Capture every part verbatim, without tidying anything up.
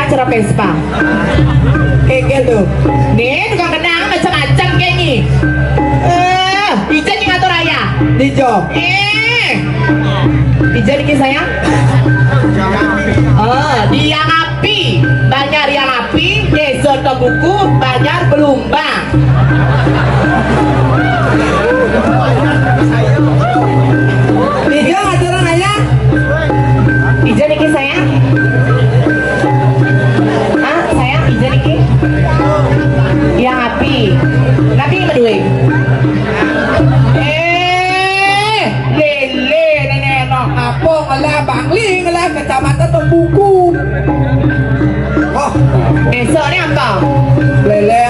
Acara pesta. Kengkel tuh. Nih, tukang kenang macam-macam kayaknya. Eh, Ija nih ngatur ayah. Dijo. Eh. Ija niki sayang. Oh, Diang Api. Banjar Diang Api, Desa Tobuku, Banjar Belumbang. Ija ngatur ayah. Ija niki sayang. Ah, sayang, Ija niki. Yang Api. Tapi yang kedua. Eh, lele, nenek, no. Apa ngelah Bangli, ngelah Kecamatan Tobuku. Oh, desa ni apa? Lele.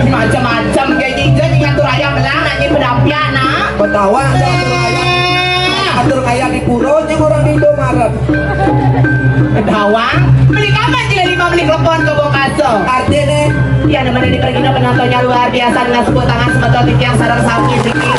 Macam-macam ke Ija ni ngatur ayah melang, nak ni pedapian, nak. Betawa, ngatur ayah. Ngatur ayah di pura, ni orang di Indomaret. Dawang, beli kapan jika lima beli klepon ke Bokasa? Artinya, ya, nama dari pergi penontonnya luar biasa dengan sepuluh tangan semeton titiang sarang sami siki.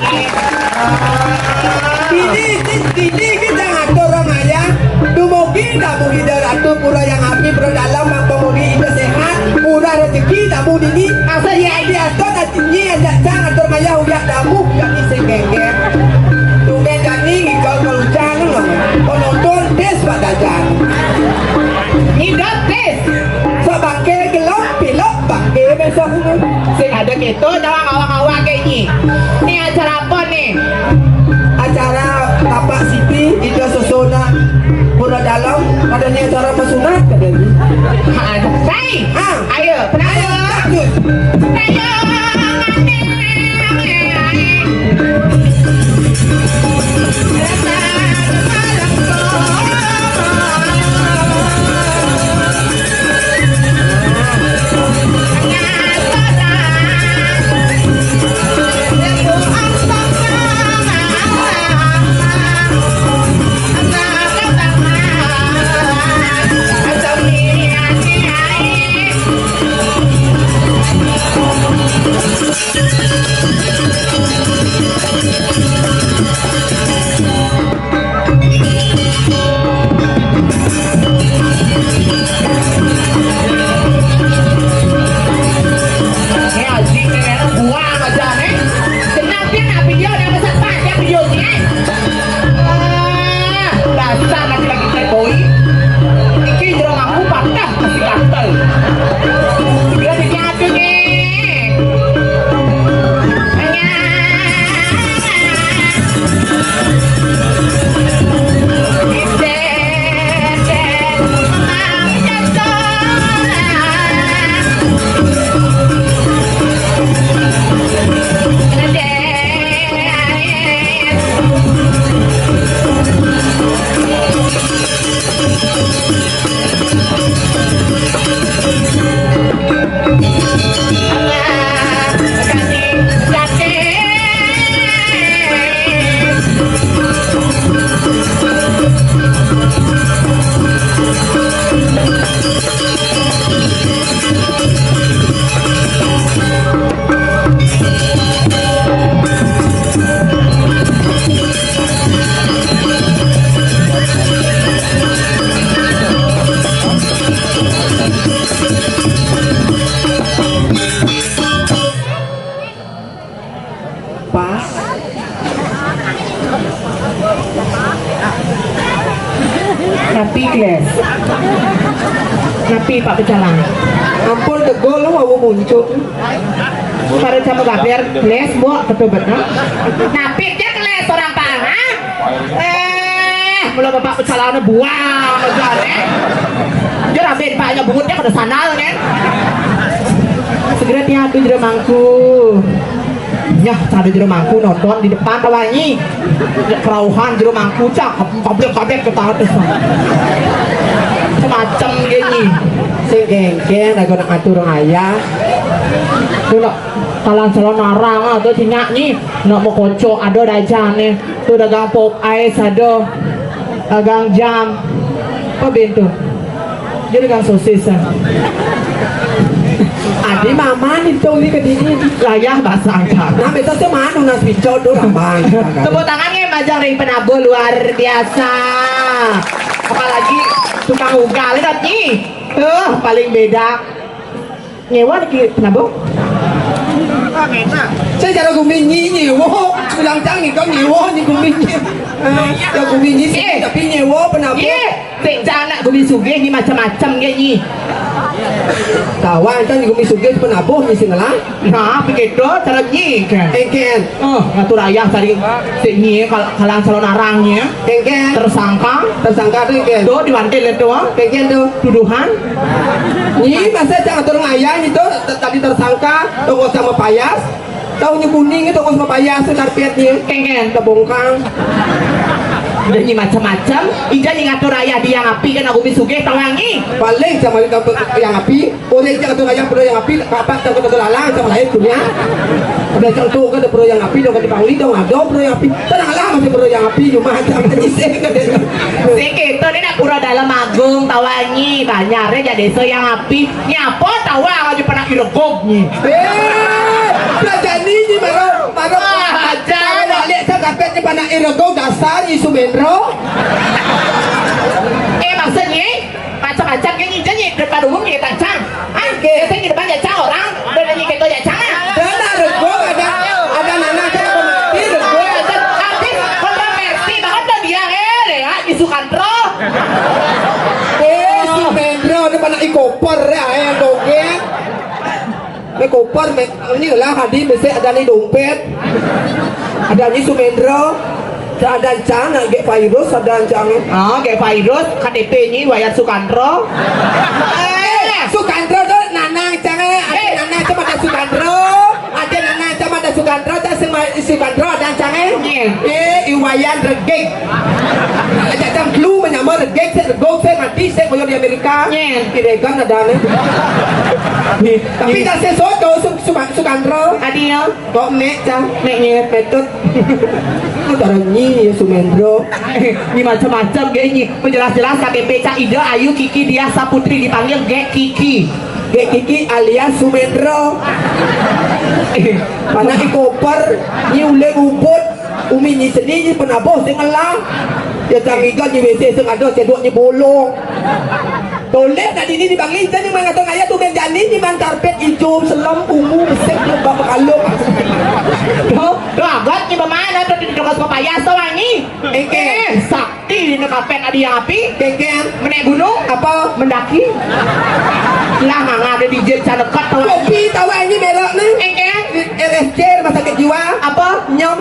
Ini, ini, ini kita ngatur orang ayah. Dumugi tamu Ida Ratu pura yang api, pura dalam, bang penghuni Ida sehat, murah rezeki tamu dini. Asal ya, di atas. Nyi ajak cang atur mayah uyak damuh jani sing gengger. Tumben jani ngigal kelucang lo. Penonton des bak dajan. Nyi des. Sok bangke gelap pilok bangke besok. Sing ada gitu doang awak-awak kayak nyi. Ni acara apa ni? Acara Tapak Siti, Ida Sesona, Pura Dalam, ada ni acara pesunat, kata ni. Ha, ada. Sai! Ha! Ayo, penonton. Ayo, takut. Ayo, Ni Haji ni memang buang aja ni. Kenapa nak video dah besar panjang video ni? Ah, dasar laki-laki playboy. Iki jero aku patah masih gatel. Segera dikiatu ni. Pas. Tapi, Gles. Tapi, Pak Pecalang. Ampun, tegol lo, wau muncul. Pada sama gaber, Gles, mbok, betul-betul. Tapi, dia, Gles, orang Pahang. Eh, mula bapak pecalang buang, aja, eh. Dia rabe, Pak, nya bungut, dia pada sandal, kan? Segera tiap tu jero mangku. Nyah, ada jero mangku nonton di depan tawangi. Kerauhan jero mangku, cak, pabrik-pabrik ke tangan tu. Semacam gini. Sing gengken, aku nak atur ayah. Tu nak kalan salon narang, ah, tu sinyak ni. Nak mau kocok, ada dah jam ni. Tu dagang pop ice ada. Dagang jam. Apa ben tu? Dia dagang sosis, ah. Adi mama ni tu ni ke dini. Layah basah angkat. Nah, betul tu mana nas picot tu ramai. Tepuk tangan ya, Majang Ring Penabur luar biasa. Apalagi tukang ugal, lihat nyi. Eh, paling beda. Nyewa niki penabuh. Saya cara gumi nyi nyewa. Bilang cang niko nyewa nyi gumi nyi. Eh, ya gumi nyi sih, eh, tapi nyewa penabuh. Iya, sik cang nak gumi sugih nyi macam-macam ge nyi. Tawa enten gumi sugih penabuh nyi sing ngelah. Nah, begitu cara nyi kan. Engken. Oh, ngatur ayah tadi sik nyi kal-, kalang calon arang nyi. Engken. Tersangka. Tersangka tu engken. Tuh diwantil itu. Engken tu. Tuduhan. Nyi masa cang atur ayah nyi tu t-, tadi tersangka tongos sama payas. Tahu nyi kuning itu tongos sama payas tu karpet nyi. Engken. Tebongkang. Udah nyi macam-macam. Ija nyi ngatur ayah dia ngapi kan aku sugih tawangi. Paling sama yang api. Orang yang tu ayah perlu yang api, kapak tak kena lalang sama lain punya. Ada contoh ke ada perlu yang api, dong di Bangli dong ada perlu yang api. Tenanglah masih perlu yang api, cuma ada sih. Sing kita ni nak pura dalam agung tawangi, banyak aja desa yang api. Nyapa tawa aja pernah iregog ni. Eh, belajar ni ni baru, baru. Ah, ajar. Baru balik saya dapat ni pernah iregog dasar ni Sumendro. Eh, maksudnya? Macam-macam ke nyi, ija nyi depan umum nyi tancang. Ah, biasa nyi depan jacang orang, dan nyi keto jacang ah. Dan ada rego, ada, ada nanah, ada pemati, rego. Habis kontroversi banget dah dia, eh, Lea, di Sukantro. Eh, Sumendro, ada pernah ikoper, ya, yang dogeng. Mek koper, mek, ini lah, hadi mesti ada ni dompet. Ada ni Sumendro. Ada cang, nak gek virus, ada cang. Ah, gek virus, K T P ni Wayan Sukantro. Eh, Sukantro tu nanang cang, eh. Ada nanang cang ada Sukantro. Ada nanang cang ada Sukantro, tak semua Sukantro ada cang, eh. Iya. Eh, Iwayan regek. Ada cang flu menyamar regek, saya regok, saya mati, saya koyo di Amerika. Iya. Di Reagan ada ni. Tapi tak sesuatu, Su-, Su-, Sukantro. Adi ya. Kok nek cah, nek nyeret metut. Utara nyi ya Sumendro. Ini macam-macam ge nyi. Menjelas-jelas K T P cah Ida Ayu Kiki Diah Saputri dipanggil Gek Kiki. Gek Kiki alias Sumendro. Mana di koper, nyi uleng ubut, umi nyi seni nyi penabuh sing ngelah. Ya tangigan nyi W C sing ada cedok nyi bolong. Toleh nak dini di Bangli, saya ni mangatong ayah tu main jani ni main karpet hijau, selam, ungu, besek, lembab, bekalung. Tuh, tuh agat ni bermain atau di tengah semua payas tu wangi. Engke. Eh, sakti ni karpet adi yang api. Engke. Menaik gunung. Apa? Mendaki. Lah, nggak ada D J cana kat tu. Kopi tawa ini merah ni. Engke. R S C, rumah sakit jiwa. Apa? Nyem.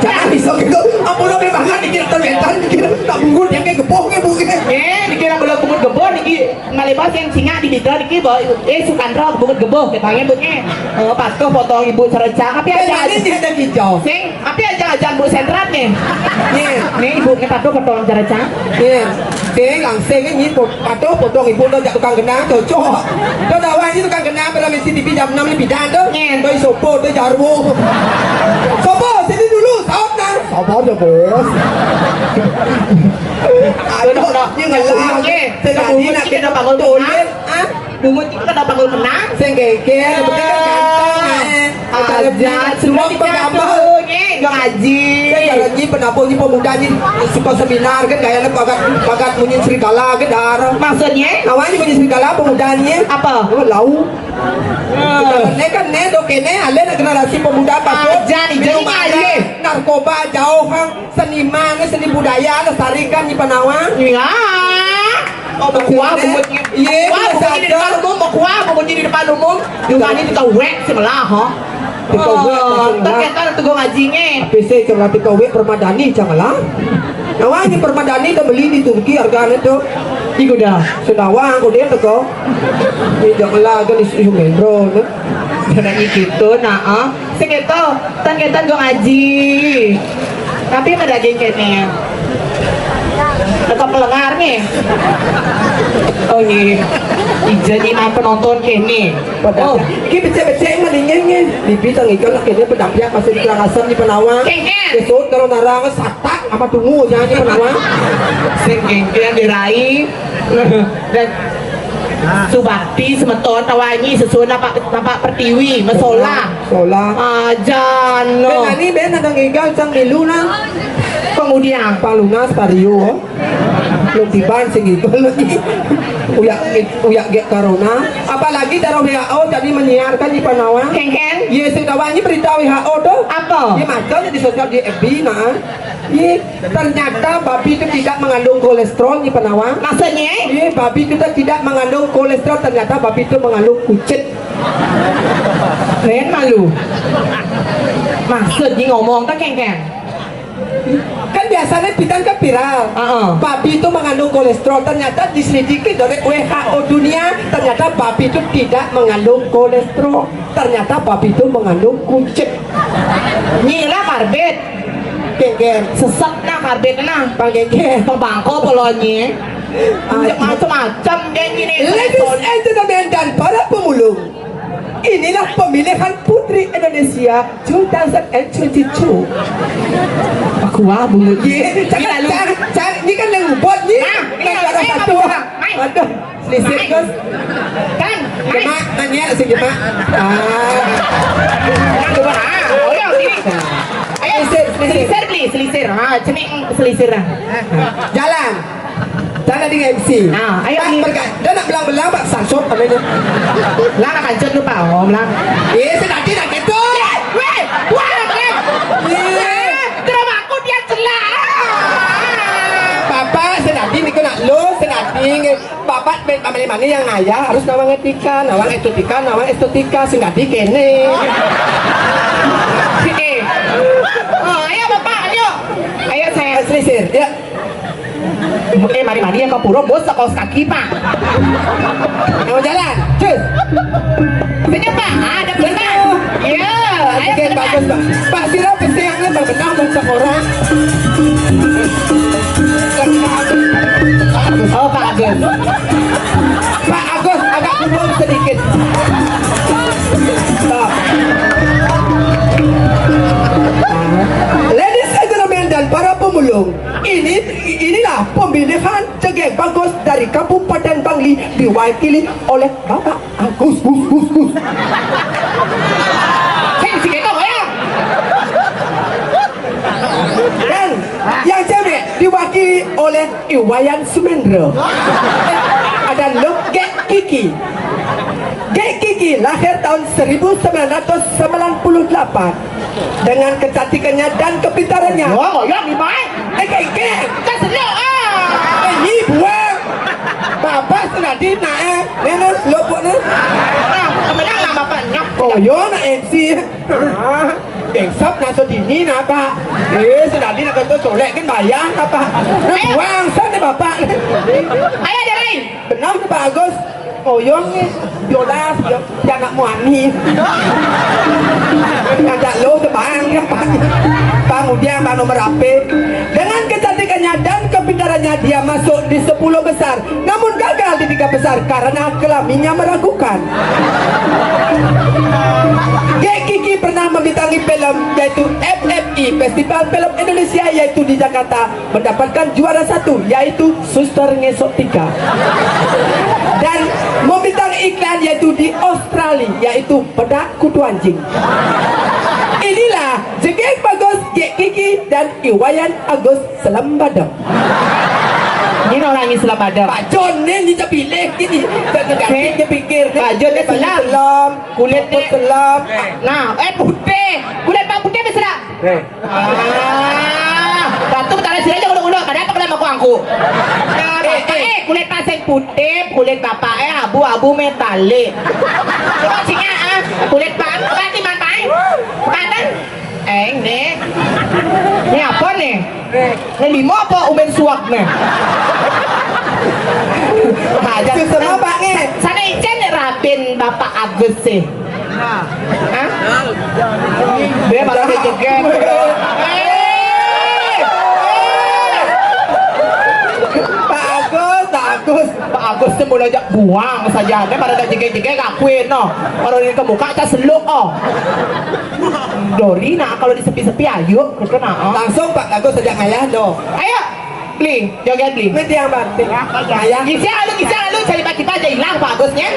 Jangan bisa gitu. Ampun, lebih banget dikira terletan, dikira tak bungkut yang kayak geboh kayak bu gitu. Eh, dikira belum bungut geboh niki. Malebas yang singa di bidra niki bawa, eh, Sukandra bungut geboh katanya bu eh. Oh, patuh potong ibu serencang, tapi aja. Tadi dia ada hijau. Sing, tapi aja aja bu sentrat nih. Nih. Nih, ibu nih patuh potong serencang. Nih. Sing, langsing ini pot-, patuh potong ibu lo jak tukang genang, cocok. Lo tahu aja tukang genang, kalau mesti T V jam enam ni bidan tu. Nih. Doi sopo, doi jarwo. Sopo, sini dulu, saut nang. Sabar ya, Bos. Aduh, Aduh, ini ngelah. Oke. Tadi nak kita bangun tulis, ah? Bungut kita dah bangun menang. Sing geger, betul kan ganteng, eh. Aja, semua sudah pengamal. Tuh, nih, dong Haji. Saya kalau ni penabuh ni pemuda ni suka seminar kan, gaya nak bagat, bagat munyi serigala kan, dar. Maksudnya? Awalnya munyi serigala pemuda ni. Apa? Oh, lau. Hmm. Ni kan ni, dok ni, alih nak generasi pemuda patut. Aja nih, jadi Belum ada aja. Narkoba jauh, hang. Seniman, seni budaya, lestarikan di Panawa. Iya. Oh, berkuah bungut. Iya, Wah, biasa bungut di aja. Depan umum, berkuah bungut di depan umum. Di rumah ini kita wek sebelah, ha. Kita wek, Oh, kita wek. Ternyata ada teguh ngajinya. Tapi saya cuma kita wek Permadani, janganlah. Nah, wah, ini Permadani udah beli di Turki harganya tuh. Di gudang. Sendawang, kau dia teko. Ini janganlah, kan di Sumendro, tuh. Jangan gitu, nah, ah. Sing keto, tan ketan go ngaji. Tapi mah daging kene. Teko pelengar nih. Oh, nggih. Ija ni main penonton kene. Oh, iki becek-becek mah dingin nggih. Bibi tang ikan nak kene pedampiak masih di Karangasem di Panawa. Kengken. Besok kalau narang satak apa tunggu jangan di Panawa. Sing kengken dirai. Dan Subakti semeton tawangi sesuai nampak, nampak pertiwi, mesolah. Solah. Ajan, no. Ben ani ben ada ngigal sang milu nang. Kemudian. Palunas pario. Lu tiban sing itu lagi. Uyak, uyak gek corona. Apalagi dari W H O tadi menyiarkan di Panawa. Kengkeng. Ye, sing tahu ini berita W H O tuh. Apa? Ye, macam di sosial, di F B, nah. Ye, ternyata babi itu tidak mengandung kolesterol di Panawa. Maksudnya? Ye, babi itu tidak mengandung kolesterol, ternyata babi itu mengandung kucit. Keren malu. Maksudnya ngomong tak, Kengkeng? Kan biasanya pidan kan viral. Heeh. Babi itu mengandung kolesterol. Ternyata diselidiki dari W H O dunia, ternyata babi itu tidak mengandung kolesterol. Ternyata babi itu mengandung kucit. Nyilah karbit. Kengkeng. Sesek nah karbit nah. Bang Kengkeng. Pembangko polonye. Ah, macam-macam dia ini. Ladies and gentlemen dan para pemulung, inilah pemilihan Putri Indonesia two thousand twenty-two. Aku wah bungut. Ye, jangan, jangan, jangan, ini kan yang buat ni. Nah, ini yang ada satu. Aduh, selisih, Gus. Kan? Jemak, nanya si Jemak. Ah. Nah, coba, ah. Oh, ya, sini. Ayo, selisir, selisir. Selisir, beli, selisir. Ha, cenik selisir. Jalan. Tanah dengan M C. Ah, ayo, Pak, ni. Berka-, dia nak belang-belang, Pak, sansut, apa ni? Lah, nak hancur tu, Pak. Oh, belang. Eh, sedati nak gitu. Weh, weh, buat apa? Eh. Eh, terus aku dia celak. Bapak, sedati ni kau nak lo, sedati ni. Bapak, ben, mana-mana yang ngayah harus nawang etika, nawang estetika, nawang estetika, sedati kene. Sini. Oh, ayo, Bapak, ayo. Ayo, saya. Selisir, ya. Eh, mari-mari ya, kapura, bos, sakaos kaki, Pak. Mau jalan? Cus. Senyum, Pak. Ah, ada benar. Iya, ayo, oke, benar. Bagus, Pak. Pak, sira pasti yang nggak benar, Bang Sakura. Oh, Pak Agus. Pak Agus, agak turun sedikit. Stop. Ladies and gentlemen dan para pemulung, ini, inilah pemilihan Cegek Bagus dari Kabupaten Bangli, diwakili oleh Bapak Agus, Gus, Gus, Gus. Sing, sing, itu, ya. Dan yang cewek diwakili oleh Iwayan Sumendro. Ada Luk Gek Kiki. Gek Kiki lahir tahun seribu sembilan ratus sembilan puluh delapan. Dengan kecantikannya dan kepintarannya. Wah, ngoyong di mai. Eh, Kiki. Kan senyum, ah. Eh, ni buang. Bapak senadi nak, eh. Ni, ni, lopok ni. Ah, kemenang lah Bapak nyap. Oh, yo, nak M C. Ah, bangsat nak sedini nak, Pak. Eh, senadi nak kata solek kan bayar, Pak. Nak buang sana Bapak. Ayo, ada lain. Benar tu, Pak Agus. Oyong ni, biolas, yo, dia anak muani. Ngajak lo ke bang, ya, Pak. Bang Udiang, bang nomor apa? Dengan kecantikannya dan kepintarannya, dia masuk di sepuluh besar. Namun gagal di tiga besar karena kelaminnya meragukan. Gek Kiki pernah membintangi film, yaitu F F I, Festival Film Indonesia, yaitu di Jakarta, mendapatkan juara satu, yaitu Suster Ngesok Tiga. Dan membintangi iklan, yaitu di Australia, yaitu Bedak Kutu Anjing. Inilah Jegek Bagus, Gek Kiki, dan Iwayan Agus Selembadem. Ini orang ini Selembadem. Pak John ni, ni terpilih ni. Tak negatif dia pikir ni. Pak John ni selam. Selam. Kulit ni selam. Nah, eh, putih. Kulit Pak putih apa selam? Eh. Ah, Datuk tak ada sila je ulo-ulo. Pada apa kalian aku angku? Nah, eh, eh, kulit Pak sing putih, kulit Bapak eh abu-abu metalik. Coba cingak ah, kulit Pak, Pak di mana? Kanan. Eh, ni. Ni apa ni? Ni lima apa umen suak ni? Susah apa ni? Sana icen rabin Bapak Agus sih. Hah? Dia malah dia jeget. Pak Agus, Pak Agus. Pak Agus tu mula jak buang saja. Dia pada tak jeget-jeget, kakuin no. Kalau dia ke muka, tak seluk oh. Dori nak kalau di sepi-sepi, ayo, kita nak. Langsung Pak Agus saja ngayah do. Ayo, beli, joget beli. Nanti yang bang, ayah. Kisah lalu, kisah lalu, cari Pak kita aja hilang Pak Agusnya.